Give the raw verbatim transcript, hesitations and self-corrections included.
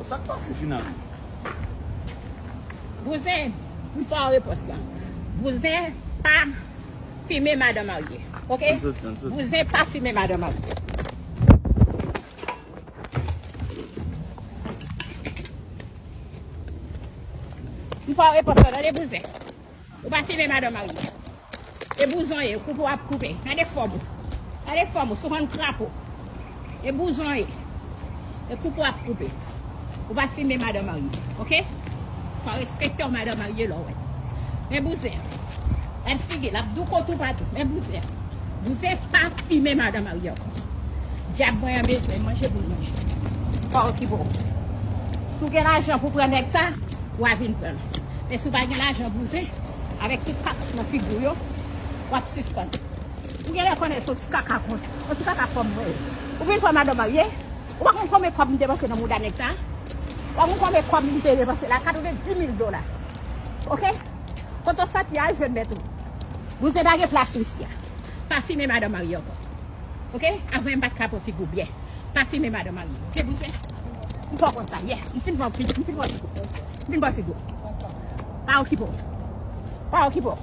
Sa k pase finalman? Bouzen, m fè w repons lan. Bouzen pa fimen madan marye. Ok? Ann soti, ann soti. Bouzen pa fimen madan marye. M fè w repons lan, tande bouzen. Ou pa fimen madan marye. E bouzen w ye, koupe w ap koupe. Gade fòm ou. Gade fòm ou, sou konn krapo. E bouzen w ye. E koupe w ap koupe. Ou pa fimen madan marye, ok? Fò w respekte w madan marye lè w wè. Men bouzen. Gad figi l, l ap douko toupatou. Men bouzen. Bouzen pa fimen madan marye ankò. Dyab mwen an bezwen manje pou l manje. Pa okipe w. Si w gen lajan pou pran nèg sa, w a vin pran l. Men si w pa gen lajan bouzen, avèk tout kap nan figi w yo, w ap sispann. Ou genlè konnen se yon ti kaka kon, yon ti kaka fòm mwen ye. Ou vin pran madan marye, ou pa konn konbyen kòb m depanse nan mouda nèg sa? Ou pa konn konbyen kòb m te depanse la? Katrevenndis mil dola. Ok? Kote w soti a, al jwenn mèt ou. Bouzen pa gen plas sou isi a. Pa fimen madan marye ankò. Ok? Avè m pa t ka pran figi w byen. Pa fimen madan marye. Ok, bouzen? M fè w konn sa, yeah. M fin pran figi, m fin pran figi w. M fin pran figi w. Pa okipe w. Pa okipe w.